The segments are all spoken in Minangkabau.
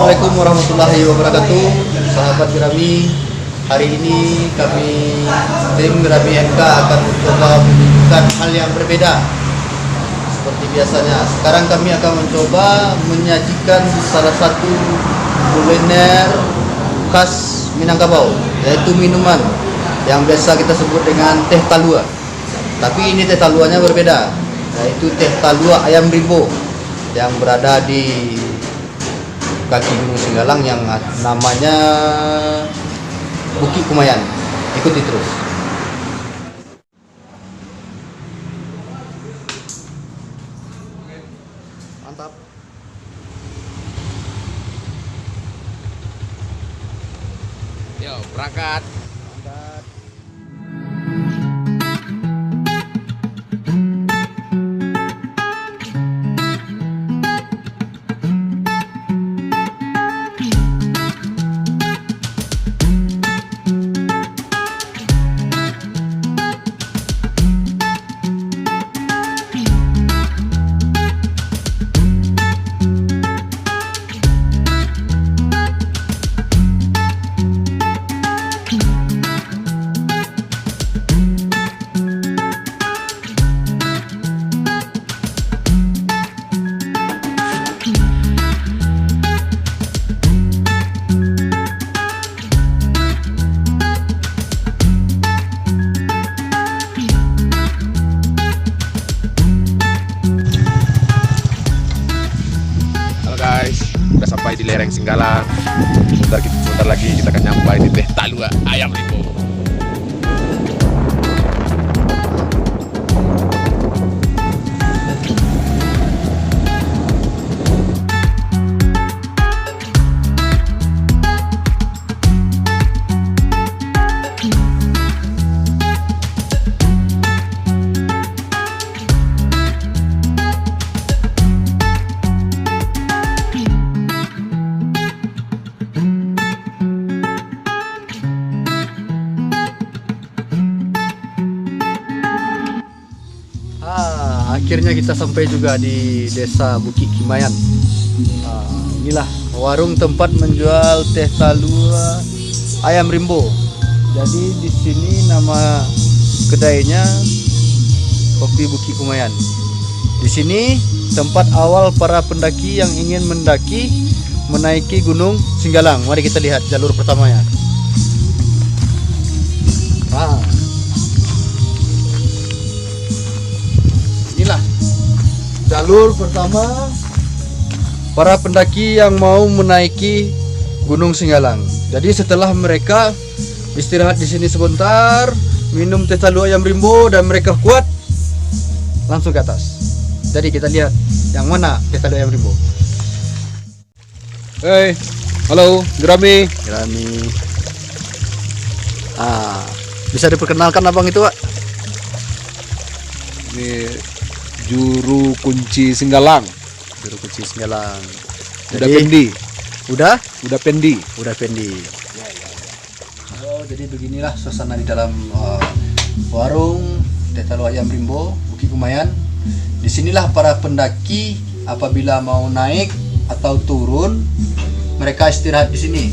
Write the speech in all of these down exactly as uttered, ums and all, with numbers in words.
Assalamualaikum warahmatullahi wabarakatuh. Sahabat Gerami, hari ini kami, tim Gerami M K, akan mencoba menunjukkan hal yang berbeda. Seperti biasanya, sekarang kami akan mencoba menyajikan salah satu kuliner khas Minangkabau, yaitu minuman yang biasa kita sebut dengan teh talua. Tapi ini teh taluanya berbeda, yaitu teh talua ayam rimbo yang berada di kaki Gunung Singgalang yang namanya Bukik Kumayan. Ikuti terus. Mantap. Yo, berangkat. Berangkat. Halo guys, udah sampai di lereng Singgalang. Sebentar, sebentar lagi kita akan nyampai di teh talua ayam rimbo. Ah, akhirnya kita sampai juga di Desa Bukik Kimayan. Ah, inilah warung tempat menjual teh talua ayam rimbo. Jadi di sini nama kedainya Kopi Bukik Kumayan. Di sini tempat awal para pendaki yang ingin mendaki menaiki Gunung Singgalang. Mari kita lihat jalur pertamanya. Ah. Inilah jalur pertama para pendaki yang mau menaiki Gunung Singgalang. Jadi setelah mereka istirahat di sini sebentar, minum teh talua ayam rimbo dan mereka kuat, langsung ke atas. Jadi kita lihat yang mana teh talua ayam rimbo. Hei, halo, Jerami. Jerami. Ah, bisa diperkenalkan abang itu, Pak? Ini juru kunci Singgalang. Juru kunci Singgalang. Uda Jadi, Pendi. Uda? Uda Pendi. Uda Pendi. Oh, jadi beginilah suasana di dalam, eh, warung Teh Talua Ayam Rimbo, Bukik Kumayan. Di sinilah para pendaki apabila mau naik atau turun, mereka istirahat di sini.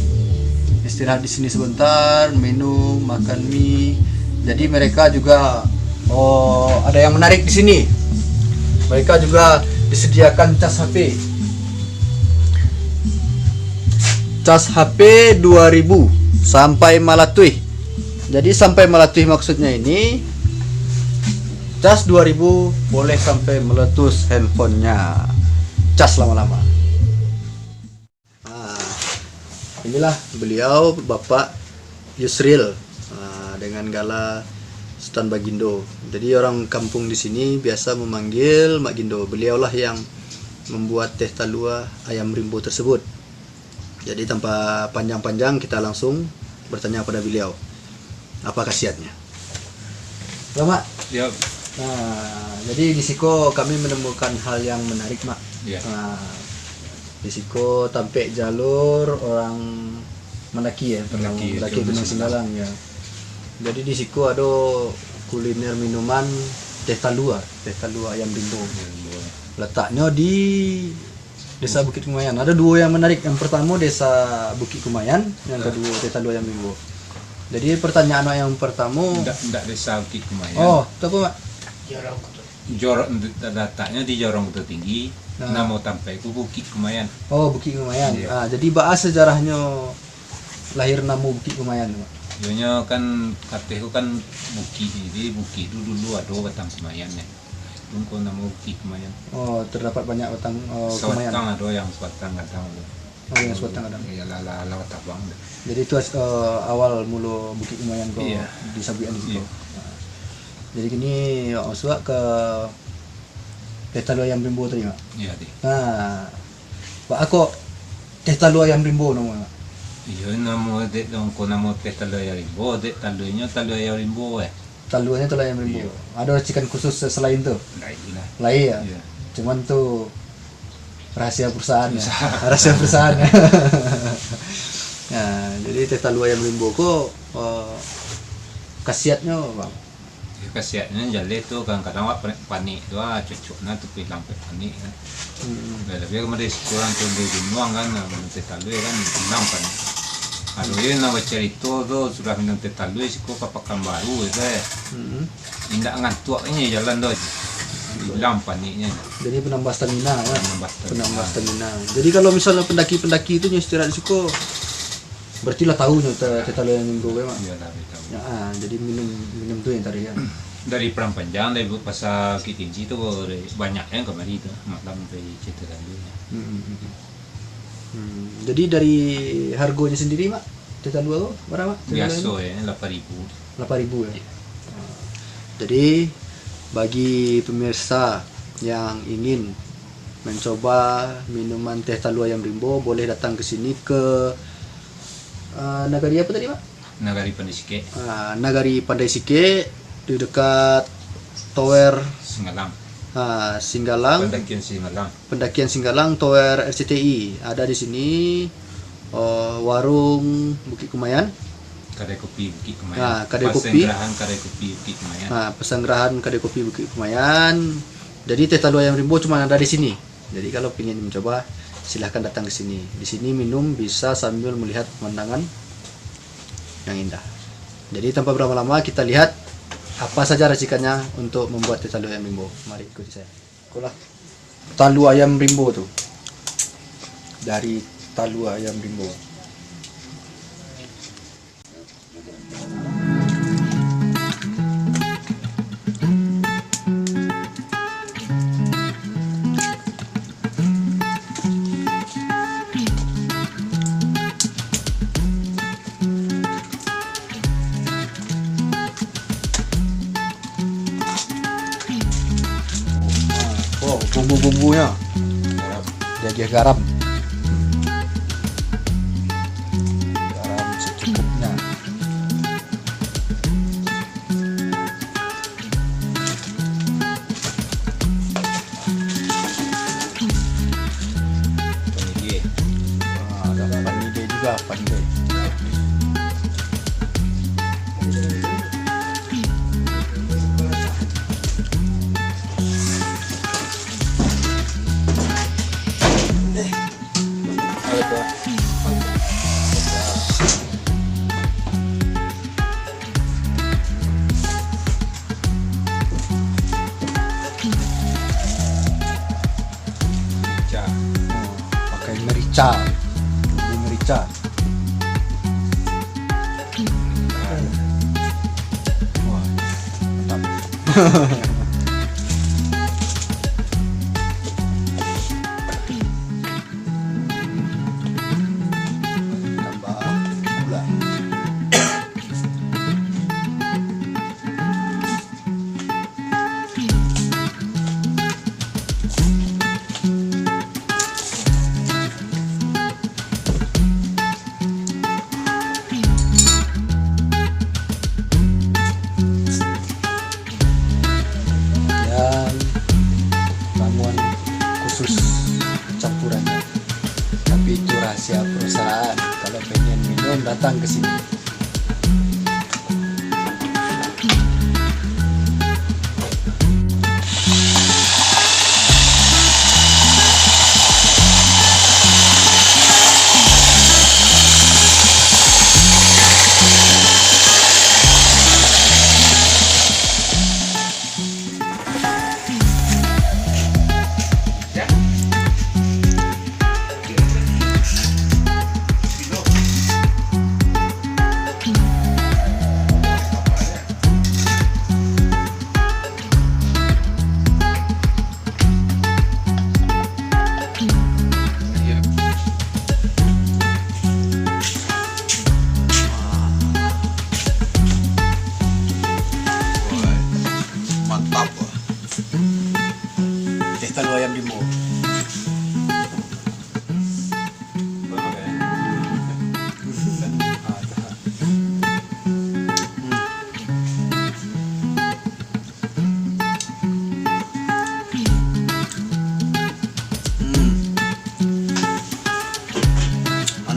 Istirahat di sini sebentar, minum, makan mie. Jadi mereka juga, oh, ada yang menarik di sini. Mereka juga disediakan cas H P. Cas H P dua ribu sampai malatuih. Jadi sampai malatuih maksudnya ini, cas dua ribu boleh sampai meletus handphonenya. Cas lama-lama. Nah, inilah beliau, Bapak Yusril, ah, dengan gala Sutan Bagindo. Jadi orang kampung di sini biasa memanggil Mak Gindo. Beliaulah yang membuat teh talua ayam rimbo tersebut. Jadi tanpa panjang-panjang, kita langsung bertanya pada beliau apa khasiatnya. Halo, Mak. Yap. Nah, jadi di siko kami menemukan hal yang menarik, Mak. Ya. Nah, di siko tampek jalur orang mendaki, ya, mendaki, mendaki Gunung Singgalang, ya. Jadi di siko ado kuliner minuman teh talua, teh talua ayam rimbo. Ayam rimbo. Letaknyo di Desa Bukik Kumayan. Ada duo yang menarik. Yang pertamo Desa Bukik Kumayan, yang Ah. kaduo Teh Talua Ayam Rimbo. Jadi, pertanyaan yang pertamo Ndak, ndak Desa Bukik Kumayan. Oh, tu apa, Mak? Jorong Kuto. Jorong, lataknyo di Jorong Kuto Tinggi, Nah. namo tampek tu Bukik Kumayan. Oh, Bukik Kumayan. Iya. Ah, jadi, baa sejarahnyo lahir namo Bukik Kumayan tu, Mak? Iyonyo kan, kateh tu kan bukik, jadi bukik tu dulu ado batang kumayan, yo. Itu ko namo Bukik Kumayan. Oh, terdapat banyak batang, eh, kumayan. Sabatang ado, yang sabatang gadang tu. Oh, yang sabatang gadang. Iya, lah, lah, lah, tabang tu. Jadi itu as-, eh, awal mulo Bukik Kumayan ko Iya. disabuikan di siko. Iya. Nah. Jadi kini, eh, masuak ka Teh Talua Ayam Rimbo tadi, Mak. Iya, tadi. Nah, baa kok Teh Talua Ayam Rimbo namo, Mak? Iyo, namo dek dong ko namo Teh Talua Ayam Rimbo, dek taluanyo Talua Ayam Rimbo, eh. Taluanyo Talua Ayam Rimbo. Iyo. Ado racikan khusus selain tu? Lain lah. Lain, yo? Iyo. Cuman tu rahasia perusahaan, yo? Perusahaan. Rahasia perusahaan. Nah, jadi Teh Talua Ayam Rimbo ko, eh, khasiatnyo, Bang? Yo, khasiatnyo jaleh tu, kadang-kadang awak panik, panik tu, ah, cocok nah tu ilang panik kan. Hmm. Labiah-labiah ka mari siko urang tu di gunuang kan, nah, minum teh talua kan, ilang panik. Kalau iyo nak bacarito tu, sudah minum teh talua, siko ka Pakanbaru tu, eh. Hmm. Indak ngantuak inyo jalan tu. Ilang paniknyo. Jadi penambah stamina, yo? Penambah stamina. Penambah stamina. Jadi kalau misalnyo pendaki-pendaki tu nyo istirahat di siko, berarti lah tahu nyo Teh, Teh Talua Ayam Rimbo, Mak? Iyo lah, tahu. Yo, ah, jadi minum, minum tu yang tadi, yo. Dari Padang Panjang, dari Pasar Bukittinggi tu, banyak yang kamari tu, malam dari Cito Tandu. Hmm, hmm, hmm. Hmm, jadi dari hargonyo sendiri, Mak, Teh Talua tu, bara, Mak? Teh Talua Biaso, Ayam? Yo, lapan ribu. Lapan ribu, yo? Iyo. Ah. Jadi, bagi pemirsa yang ingin mencoba minuman Teh Talua Ayam Rimbo, boleh datang ke sini, ke, ah, nagari apa tadi, Mak? Nagari Pandai Sikek. Ah, Nagari Pandai Sikek, di dekat Tower Singgalang. Ah, Singgalang. Pendakian Singgalang. Pendakian Singgalang, Tower R C T I. Ada di sini, eh, Warung Bukik Kumayan. Kadai Kopi Bukik Kumayan. Ah, Kadai Kopi. Pasanggarahan Kadai Kopi Bukik Kumayan. Ah, Pasanggarahan Kadai Kopi Bukik Kumayan. Jadi, Teh Talua Ayam Rimbo cuma ada di sini. Jadi, kalau pingin mencoba, silahkan datang ke sini. Di sini minum bisa sambil melihat pemandangan yang indah. Jadi, tanpa berlama-lama, kita lihat apa saja racikannya untuk membuat Teh Talua Ayam Rimbo. Mari ikuti saya. Ikolah talua ayam rimbo tu. Dari talua ayam rimbo. Oh, bumbu-bumbunyo. Garam. Diagiah garam. Garam secukupnya. Panide. Ah, ada panide juga, panide. Merica. Hmm, pakai merica. Bumbu merica. Wah, mantap. Tambah gula. Dan ramuan khusus campurannya. Tapi itu rahasia perusahaan. Kalau pengen minum, datang ke sini.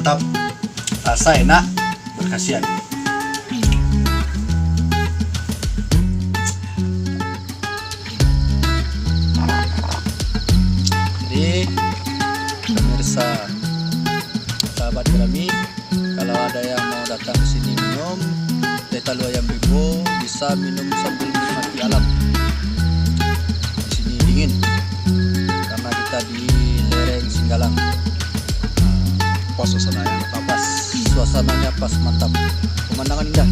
Mantap. Rasa enak, berkhasiat. Jadi, pemirsa, sahabat kami, kalau ada yang mau datang ke sini minum teh talua ayam Bimbo, bisa minum sambil menikmati alam. Di sini dingin karena kita di lereng Singgalang. Pas suasana yang pas. Suasananya pas, mantap. Pemandangan indah.